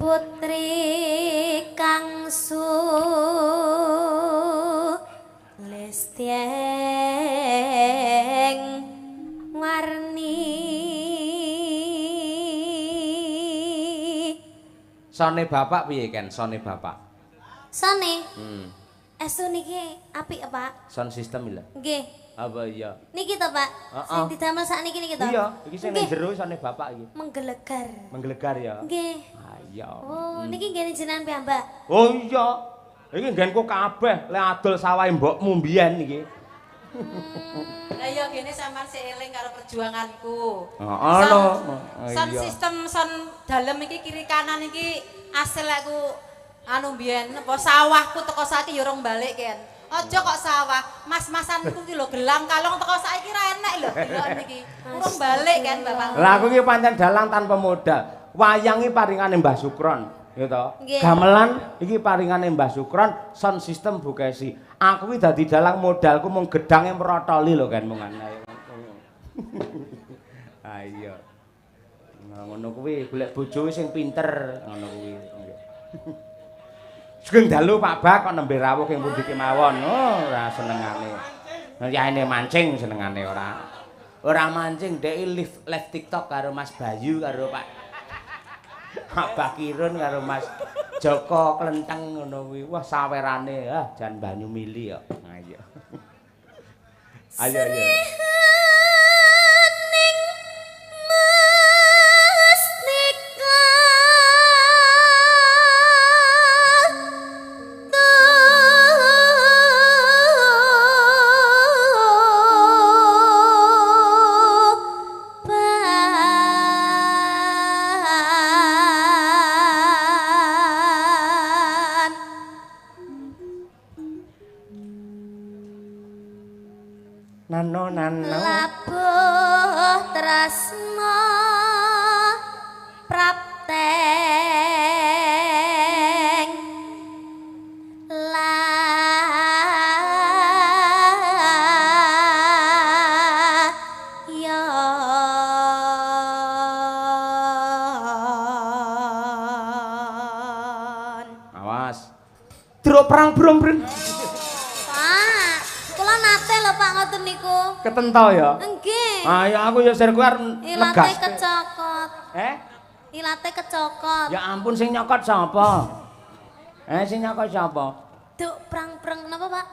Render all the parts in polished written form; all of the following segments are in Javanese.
Putri kang sulistyeng warni. Sone bapak piye Ken? Sone bapak. Sone? Estu niki apik Pak. Sound system lho. Nggih. Apa iya? Niki to, Pak. Sing didamel sakniki niki to. Iya, iki sing ning jero sone bapak iki. Menggelegar. Menggelegar ya. Nggih. Ah iya. Oh, niki nggene jenengan piyambak. Oh iya. Iki nggenku kabeh lek adol sawahe mbokmu mbiyen iki. Lah iya gene sampean sik eling karo perjuanganku. Heeh lho. Sound system sound dalem iki kiri kanan iki asil aku anu mbiyen apa sawahku teko saiki ya urung balik Ken. Aja kok sawah, mas-masanku ki lho gelang kalong teko saiki ra enek lho delok niki. Urung balik kan Bapak. Lah aku iki pancen dalang tanpa modal. Wayang iki paringane Mbah Sukron, ya to. Gamelan iki paringane Mbah Sukron, sound system Bu Kesi. Aku iki dadi dalang modalku mung gedange mrotoli lho kan mung ayo. Ayo. Ngono kuwi golek bojo sing pinter ngono kuwi. Sugeng dalu Pak Bak kok nembe rawuh ing pundi kemawon. Oh, ora senengane. Yaene mancing senengane ora. Ora mancing dhek live TikTok karo Mas Bayu karo Pak Bakirun karo Mas Joko Klenteng ngono kuwi. Wah sawerane ah jan banyu mili kok. Ayo. Ayo ayo. Nano nano labuh tresno prapteng layon. Awas truk perang brong breng. Ketento ya? Nggih. Ayo aku ya sir kuwi arep ilate kecokot. Eh? Ilate kecokot. Ya ampun sing nyokot sapa? Sing nyokot sapa? Duk prang-preng napa, Pak?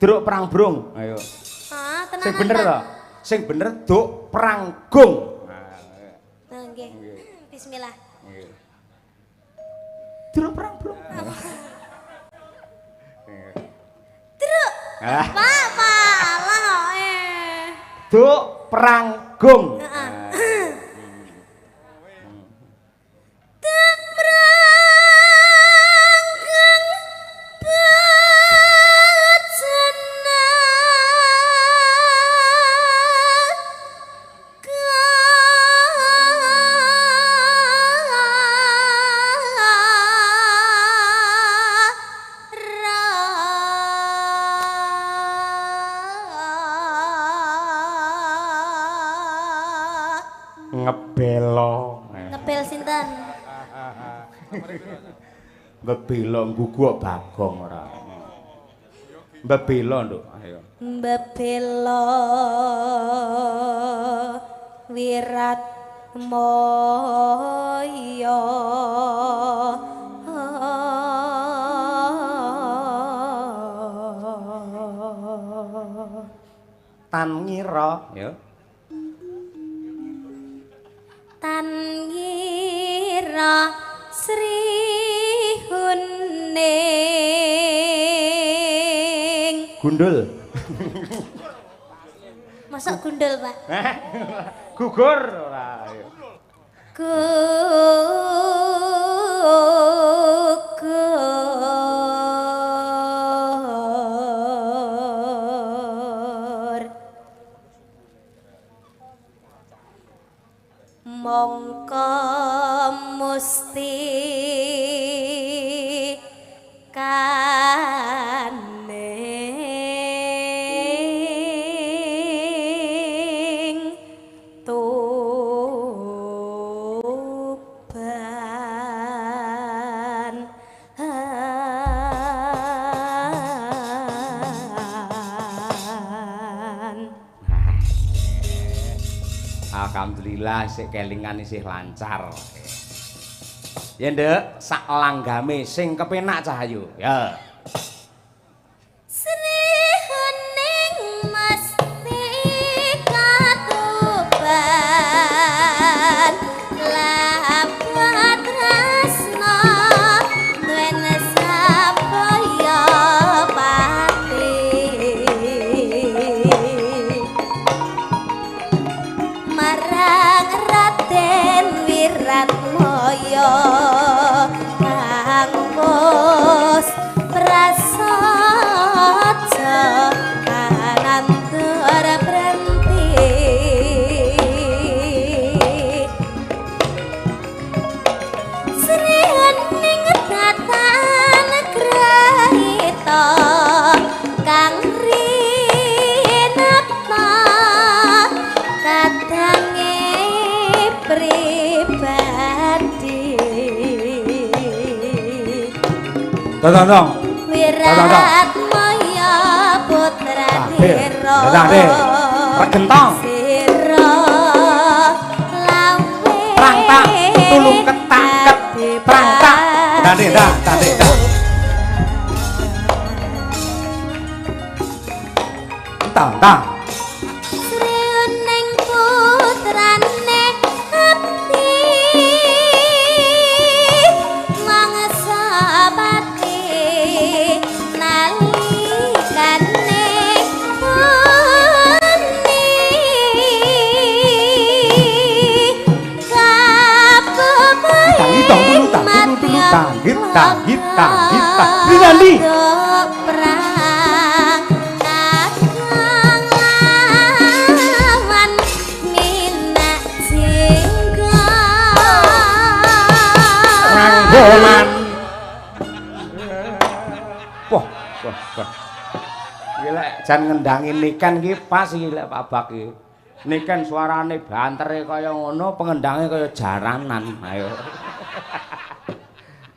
Druk prang brung. Ayo. Ah, tenanan. Sing bener to? Sing bener duk prang gung. Nah, nggih. Bismillah. Nggih. Druk prang brung. Druk. Pak, Pak, alah Duk perang gung. Duk perang gung bejana Ngebelo. Ngebel sinten? Mbebelo nggugu Bagong ora. Mbebelo, Nduk. Ayo. Mbebelo wirat moyo. Tan ngira, ya. Tan ngira Sri Huning. Gundul. Masa gundul, Pak? Gugur ora. Gugur. Mongko musti kaning Tuban. Alhamdulillah sik kelingan isih lancar. Ya Nduk, sak langgame sing kepenak Cahayu. Ya. Sri Hening Mastika Tuban lapat tresna wen sabaya pati marang Raden Wiratmaya kang wis prasaja kanantur brenti Sri Hening datan grahita kang rinata kadange pribadi. Tong. Wiratmaya putra Dira Regentong. Sira lawe Prang tak tulung ketak ket prang tak. Dande dah, dande dah. Tang tang. Sri Hening putrane abdi mangsa pati nalikane puni Tang tang tulu tang tulu tulu tanggit tanggit tanggit tang. Rinandi. Perang kakang lawan minak jingga. Ranggolan. Wah, wah, wah. Iki lek jan ngendangi Niken iki pas iki lek Pak Bak iki. Niken suarane bantere kaya ngono, pengendange kaya jaranan. Ayo.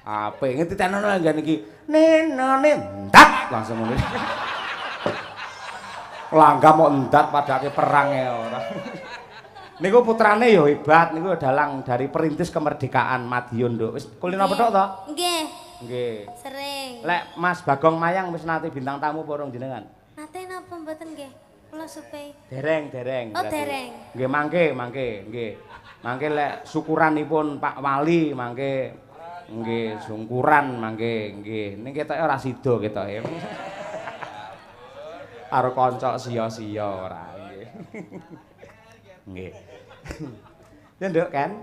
Apik ngerti tenono nggen iki. Nenone ndat langsung ngono. Langgam kok ndat padake perang ya ora. Niku putrane ya hebat, niku dalang dari perintis kemerdekaan Madiun, Nduk. Wis kulino petuk to? Nggih. Nggih. Sering. Lek Mas Bagong Mayang wis nate bintang tamu apa urung jenengan? Nate napa mboten nggih? Kula supe. Dereng, dereng. Oh, dereng. Nggih, mangke, mangke, nggih. Mangke lek syukuranipun Pak Wali mangke nggih sungkuran mangke nggih. Ning ketoke ora sida ketoke. Karo kanca sia-sia ora nggih. Nggih. Ya Nduk kan.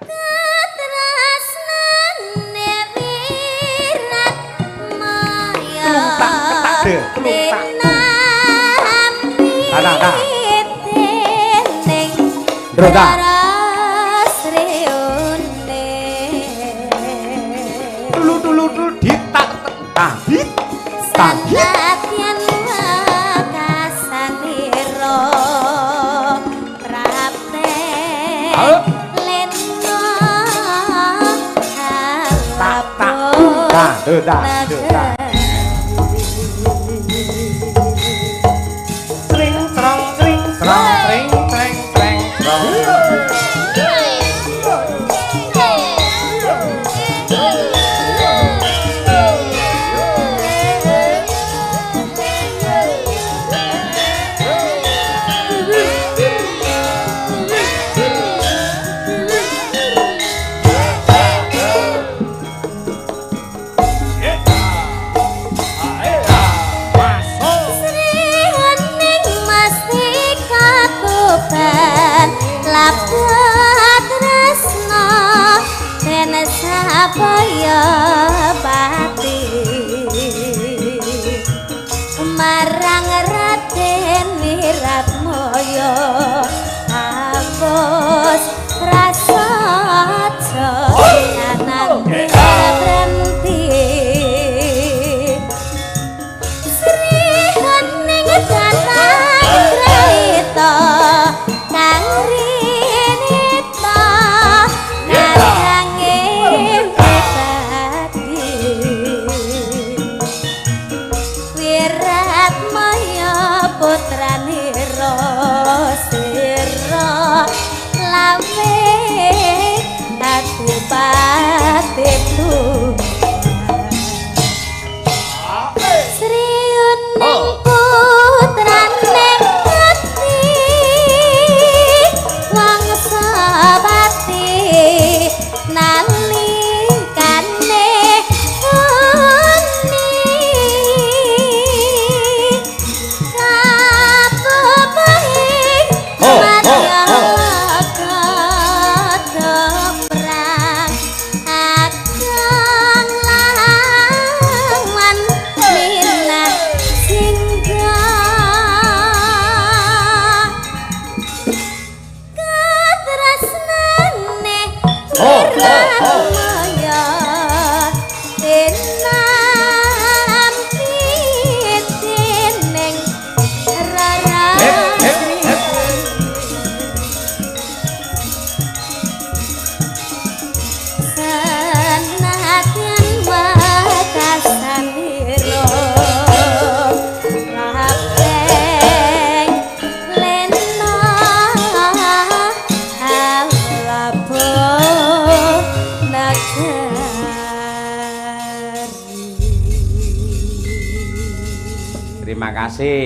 Katresnane Wiratmaya. Telung tak ketak de, telung tak. Nah, nah. Ndro ta. Tulu tulu tulu ditak tahit tahit. Sanadyan wekasanira prapte lena Tak tak ta do ta do ta. Tring trong tring trong tring treng treng trong. Sri Hening Mastika Tuban lapat tresna den sabaya pati marang Raden Wiratmaya hapus prasaja anane brenti. Sri Hening datang grahita kang rinita kadange pribadi Wiratmaya putranira sira pati Sri Uning putrane ati wangsa pati nalikane uni kapepahing madya perang agang lawan minat singgah katresnane wiratmaya tinampi dening rara Senadyan wekasanira rabeng lena alabo nagari. Terima kasih.